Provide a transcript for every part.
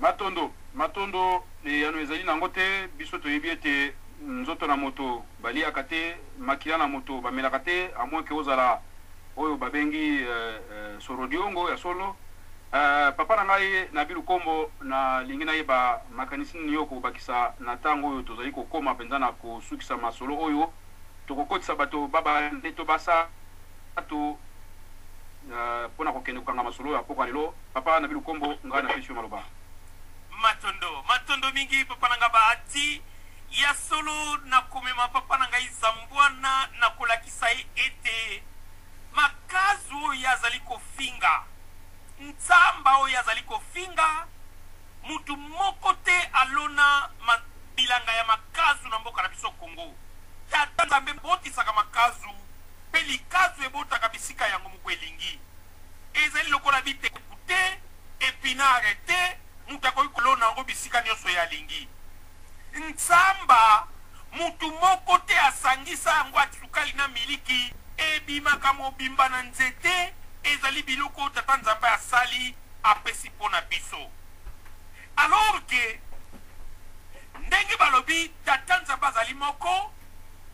Matondo, matondo, eyano ezali nango te, biso toyebi ete nzoto na moto baliaka te, makila na moto bamelaka te, à moins que ozala oyo babengi sorodiongo ya solo. Papa na ngai Nabi Lukombo, nalingi nayeba makanisi nini yo okobakisa na tango oyo tozali kokoma penza na kosukisa masolo oyo. Tokokotisa bato babale to basato mpo na kokende kokanga masolo ya pokwa lelo. Papa Nabi Lukombo, ngai napesi yo maloba. Matondo, matondo mingi papa na nga Bahati. Ya solo nakomema papa na ngai Zambwana nakolakisa ye ete makazu oyo ye azali kofinga, nsamba oyo ye azali kofinga, mutu moko te alona ma, bilanga ya makazu na mboka na biso Congo. Tata Nzambe abotisaka makazu pe likazu ebotaka bisika yango moko elingi. Ezali lokola biteku te, epinare te, moto akoki kolona yango bisika nionso ye alingi. Nsamba, moto moko te asangisa yango ati sukali na miliki, ebimaka mobimba na nzete, ezali biloko oyo Tata Nzambe asali, apesi mpo na biso. Alors que ndenge balobi Tata Nzambe azali moko,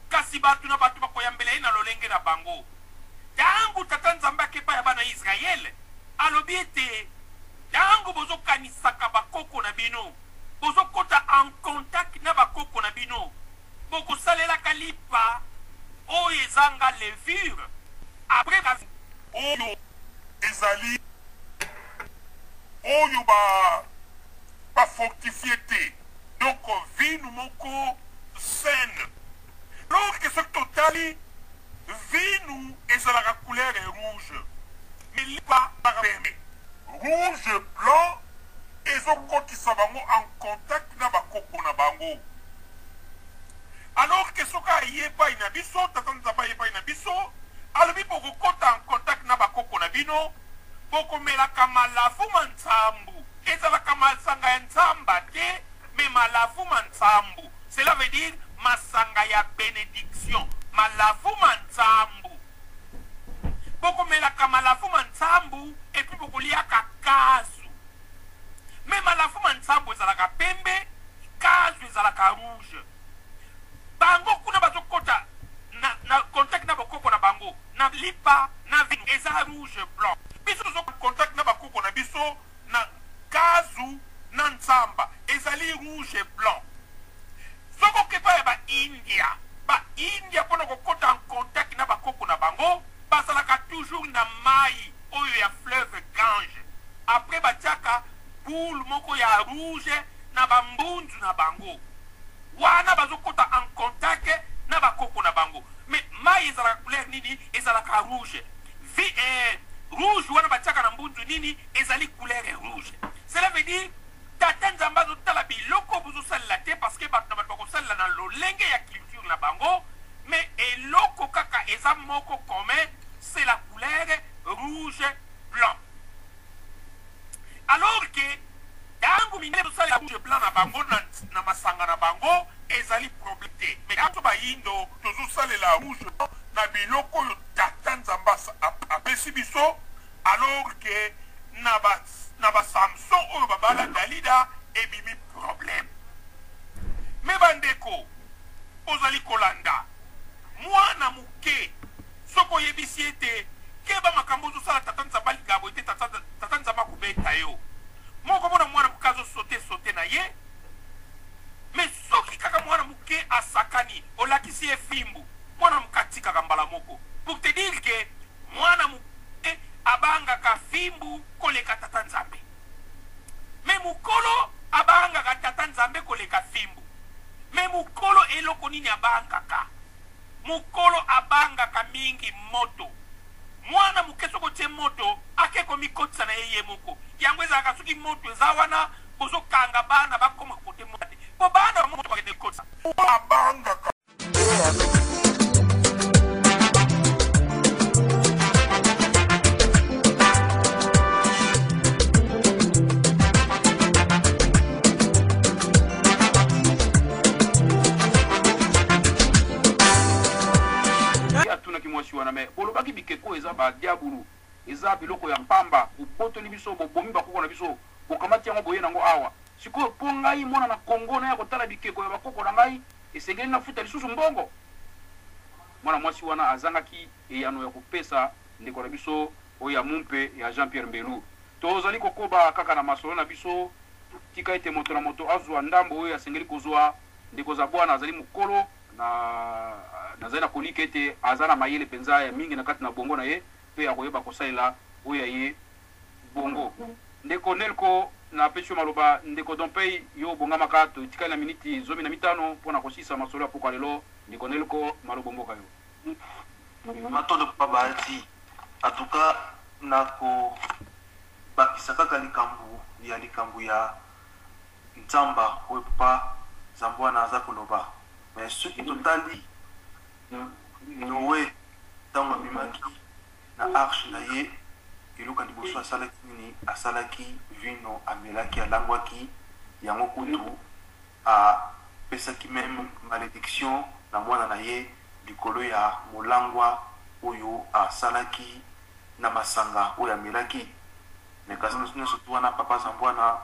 kasi bato na bato bakoyambela ye na lolenge na bango. Tango Tata Nzambe ake epai ya bana Israël, alobi ete tango bozokanisaka bakoko na bino, bozokota en contact na bakoko na bino, bokosalelaka lipa oyo ezanga levure, après ba. Oyo ezali oyo ba ba fortifier te, donc vinu moko saine. Alors que soki totali vinu ezalaka couleur rouge mais lipa ezalaka pembe. Rouge blanc ezo kotisa bango en contact na ba koko na bango. Alors que soki aye epai na biso, Tata Nzambe aye epai na biso, alobi bokokota en contact na ba koko na bino, bokomelaka malavu ma nsambu. Ezalaka masanga ya nsamba te, mais malavu ma nsambu. Cela veut dire masanga ya benediction, malavu ma nsambu. Bokomelaka malavu ma nsambu et puis bokoliaka kazu. Mais malavu ma nsambu ezalaka pembe, kazu ezalaka rouge. Bango kuna bazokota na, na contact na bokoko na bango na lipa na vino eza rouge blanc. Biso tozo contact na bakoko na biso na kazu na nsamba ezali rouge blanc. Soki oke epai ya ba India, ba India pona kokota en contact na bakoko na bango bazalaka toujours na mayi oyo ya fleuve Gange. Après batiaka boule moko ya rouge na ba mbunzu na bango. Wana bazokota en contact na bakoko na bango. Mais mayi ezalaka couleur nini? Ezalaka rouge. Vi, eh, rouge wana batiaka na mbunzu nini? Ezali couleur rouge. Cela veut dire Tata Nzambe azo tala biloko bozo salela te parce que bato na bato bako salela na lolenge ya culture na bango mais eloko kaka eza moko commun c'est la couleur rouge blanc. Alors que tango mindele bazo salela rouge blanc na bango na, na masanga na bango ezali problème te mais biso bayindo tozo salela rouge blanc na biloko oyo Tata Nzambe apesi biso alors que na ba na ba Samson oyo babala Dalida ebimi problème. Mais ba ndeko bozali kolanda mwana moke soki oyebisi ye te keba makambo ozosala tata Nzambe alinga boye te tata, tata Nzambe akobeta yo moko mona mwana moke azo saute saute na ye mais soki kaka mwana moke asakani olakisi ye fimbu mwana moke atikaka mbala moko pour te dire que mwana moke abangaka fimbu koleka tata Nzambe. Mais mukolo abangaka tata Nzambe koleka fimbu. Mais mukolo eloko nini abangaka? Mukolo abangaka mingi moto. Mwana moke soki otie moto ake komikotisa na ye ye moko. Yango ezalaka soki moto eza wana bozokanga bana bakoma kote moto te. Po bana moto bakende kotisa. Abangaka. Ye atunaki mwasi wana, Mais bolobaki bikeko eza ba diabulu, eza biloko ya mpamba, bobotoli biso, bobomi bakoko na biso, bokamati yango boye nango awa. Sikoyo mpo ngai mwana na Congo naya kotala bikeko ya bakoko na ngai, esengeli nafuta lisusu mbongo? Mwana mwasi wana azangaki eyano ya kopesa ndeko na biso oyo ya mumpe ya Jean Pierre Mbelu. Tozali kokoba kaka na masolo na biso. Tika ete moto na moto azua ndambo oyo asengeli kozua. Ndeko Zabwana azali mokolo na nazali na kolika ete aza na mayele penza ya mingi na kati na bongo na ye mpe akoyeba kosalela oyo ya ye bongo. Ndeko Nelko, napesi yo maloba. Ndeko Dompey, yo obongamaka. Totikali na miniti 15 mpo na kosilisa masolo ya pokwa lelo. Ndeko Nelko, malobo mboka yo. Matondo papa Bahati. En tout cas nako bakisa kaka likambu ya likambu ya Nzamba oyo papa Zambwana aza koloba mais soki totali Noe tango abimaki na arche na ye eloko ya liboso asalaki nini? Asalaki vino amelaki alangwaki yango kutu apesaki meme malediction na mwana na ye likolo ya molangwa oyo asalaki na masanga oyo amelaki. Mais kasi nionso tout wana papa Zambwana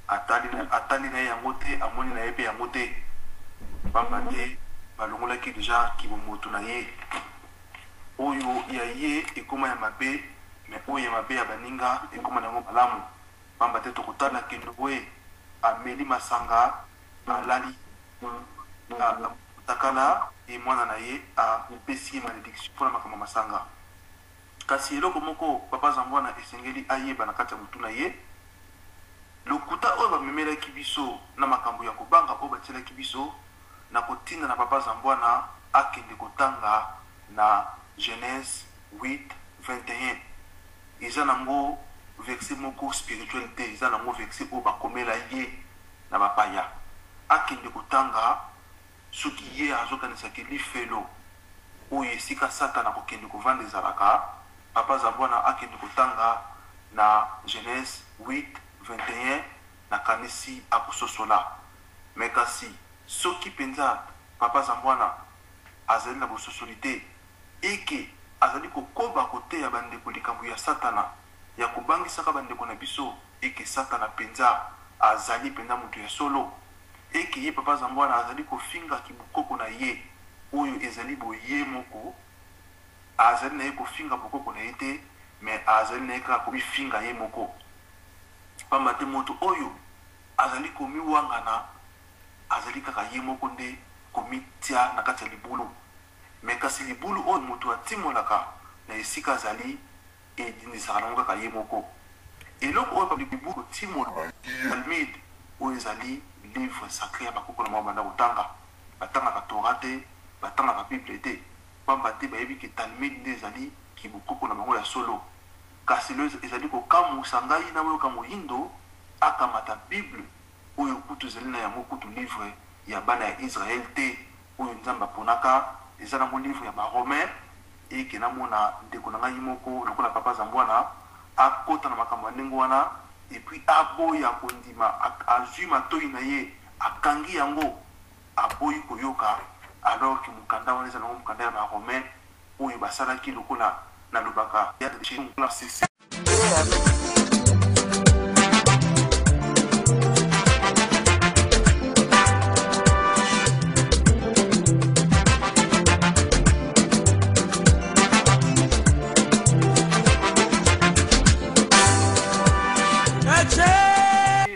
atali atali na ye yango te, amoni na ye pe yango te. Pamba te balongolaki dejà kibomoto na ye. Oyo ya ye ekoma ya mabe mais oyo ya mabe ya baninga ekoma na yango malamu. Pamba te tokotala que Noe ameli masanga, alali mutakala et mwana na ye apesi ye malediction pona makambo ya masanga. Kasi eloko moko papa Zambwana esengeli ayeba na kati ya mutu na ye, lokuta oyo bamemelaki biso na makambo ya kobanga oyo batielaki biso na kotinda na papa Zambwana akende kotanga na Genèse 8, 21 eza nango verset moko spirituel te, eza nango verset oyo bakomela ye na bapaya akende kotanga. Soki ye azokanisa ke lifelo oyo esika satana akokende kovanda ezalaka, papa Zambwana akende kotanga na Genèse 8, 21 nakanisi akososola. Mais kasi soki penza papa Zambwana azali na bososoli te et que azali kokoba koteya bandeko likambo ya satana ya kobangisaka bandeko na biso et que satana penza azali penza mutu ya solo, et que ye papa Zambwana azali kofinga kibukoko na ye oyo ezali bo ye moko, azali na ye kofinga bokoko na ye te mais azali na ye kaka komifinga ye moko. Pamba te moto oyo azali komiwangana azali kaka ye moko nde komitia na kati ya libulu. Mais kasi libulu oyo moto atimolaka na esika azali edindisaka nango kaka ye moko. Eloko oyo libulu kotimola Talmud oyo ezali livre sacre ya bakoko na bango banda kotanga. Batangaka Torah te, batangaka Bible te, pamba te bayebi ke Talmud nde ezali kibokoko na bango ya solo. Kasi lelo ezali kokamwisa ngai nayoka moyindo akamata Bible oyo kutu ezali na yango kutu livre ya bana ya Israël te oyo Nzambe aponaka, eza nango livre ya ba Romains, et que namona ndeko na ngai moko lokola papa Zambwana akota na makambo ya ndenge wana et puis aboya kondima, azui matoyi na ye akangi yango aboyi koyoka alors que mokanda wana eza nango mokanda ya ba Romains oyo basalaki lokola nalobaka.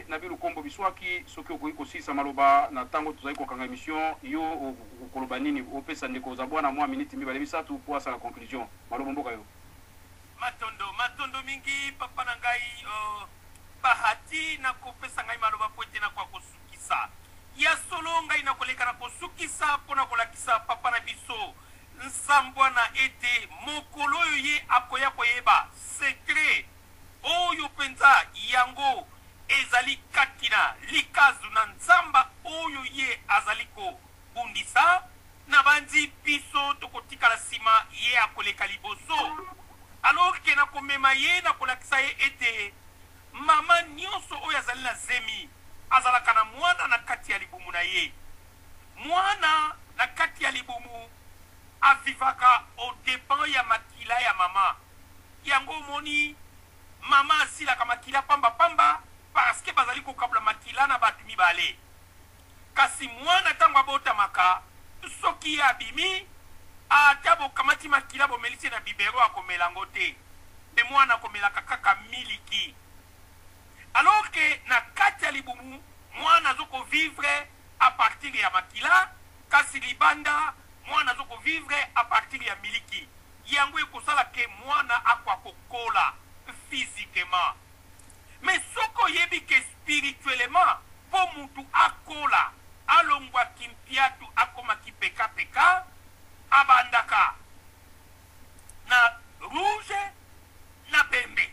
Nabi Lukombo Biswaki, soki okoki kosilisa maloba na tango tozali kokanga emission, yo okoloba nini? Opesa ndeko Zabwana mwa miniti mibale misato mpo asala conclusion. Maloba mboka yo. Matondo matondo mingi papa na ngai oh, Bahati na kopesa ngai maloba mpo ete nakoka kosukisa. Ya solo ngai nakoleka na kosukisa mpo na kolakisa papa na biso Nsambwana ete mokolo oyo ye akoya koyeba secret oyo mpenza yango ezali kati na likazu na nzamba oyo ye azali kobundisa, Nabanzi biso tokotikala sima, ye akoleka liboso. Alors que nakomema ye, nakolakisa ye ete mama nionso oyo azali na zemi azalaka na mwana na kati ya libumu na ye. Mwana na kati ya libumu a vivaka au depend ya makila ya mama. Yango omoni mama asilaka makila pamba pamba parce que bazali kokabola makila na ba. mibale. Kasi mwana ntango abotamaka, soki ye abimi, ata bokamati makila bomelisi ye na bibero, akomela yango te. Mpe mwana akomelaka kaka miliki. Alors que na kati ya libumu, mwana azo ko vivre à partir ya makila, kasi libanda mwana azo ko vivre à partir ya miliki. Yango ekosala ke mwana akoka kokola physiquement. Mais soki oyebi ke spirituellement po mutu akola, alongwa kimpiatu akoma kipekapeka, abandaka na rouge na pembe.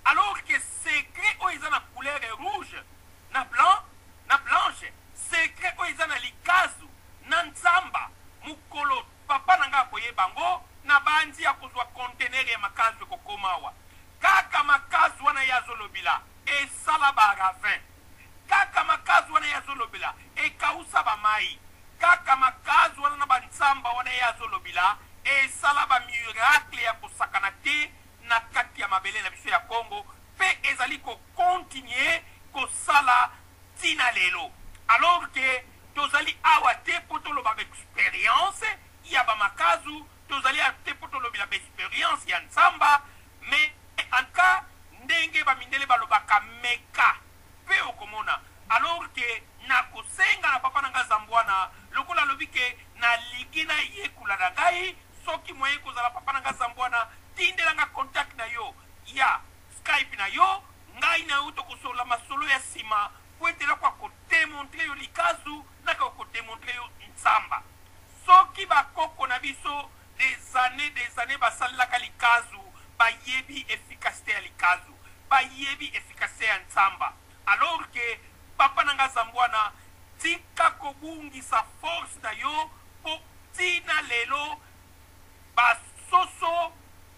Alors que secret oyo eza na couleur rouge na blanc na blanche, secret oyo eza na likazu na nzamba, mokolo papa na nga akoyeba yango, nabanzi akozwa conteneur ya makazu ekokoma awa. Kaka makazu wana ye azolobela esala ba ravin, kaka makazu wana ye azolobela ekausa ba mayi, kaka makazu wana na ba nzamba wana ye azolobela esala ba miracle ya kosakana te na kati ya mabele na biso ya Congo, pe ezali ko continuer kosala tina lelo. Alors que tozali awa te po toloba ba experience ya ba makazu, tozali awa te po tolobela ba experience ya nzamba, mais en tout cas ndenge ba mindele balobaka meka pe okomona. Alors que nakosenga na papa na nga Zambwana, lokola alobi ke nalingi nayekula na ngai, soki moyen ekozala papa na nga Zambwana, tindela nga contact na yo ya Skype na yo, ngai na yo tokosolola masolo ya sima po ete nakoka ko demontrer yo likazu, nakoka ko demontrer yo nzamba. Soki ba koko na biso des annees des annees basalelaka likazu, bayebi efficacite ya likazu, bayebi efficacite ya nzamba. Alors que papa na nga Zambwana, tika kobungisa force na yo po ti na lelo ba soso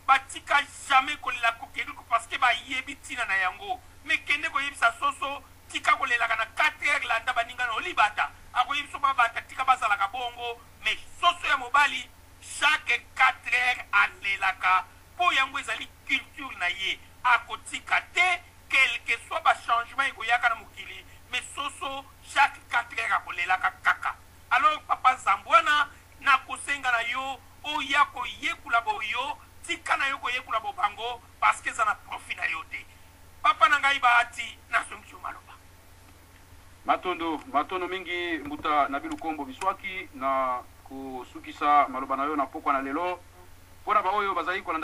batika jamais kolela kokeluku parce que bayebi tina na yango. Mais kende koyebisa soso tika kolelaka na 4 heures, landa baninga na olibata, akoyebisa babata tika bazalaka bongo. Mais soso ya mobali chaque 4 heures alelaka po yango ezali culture na ye, akotika te quel que soit ba changement ekoyaka na mokili, mais soso chaque 4 heures akolelaka kaka. Alors papa Zambwana, nakosenga na yo oya koyekula boyo, tika na yo koyekula bobango parce que eza na profit na yo te. Papa na ngai Bahati, nazongisi yo maloba. Matondo, matondo mingi mbuta na bilukombo biswaki na kosukisa maloba na yo na pokwa na lelo mpo na baoyo bazali kolanda.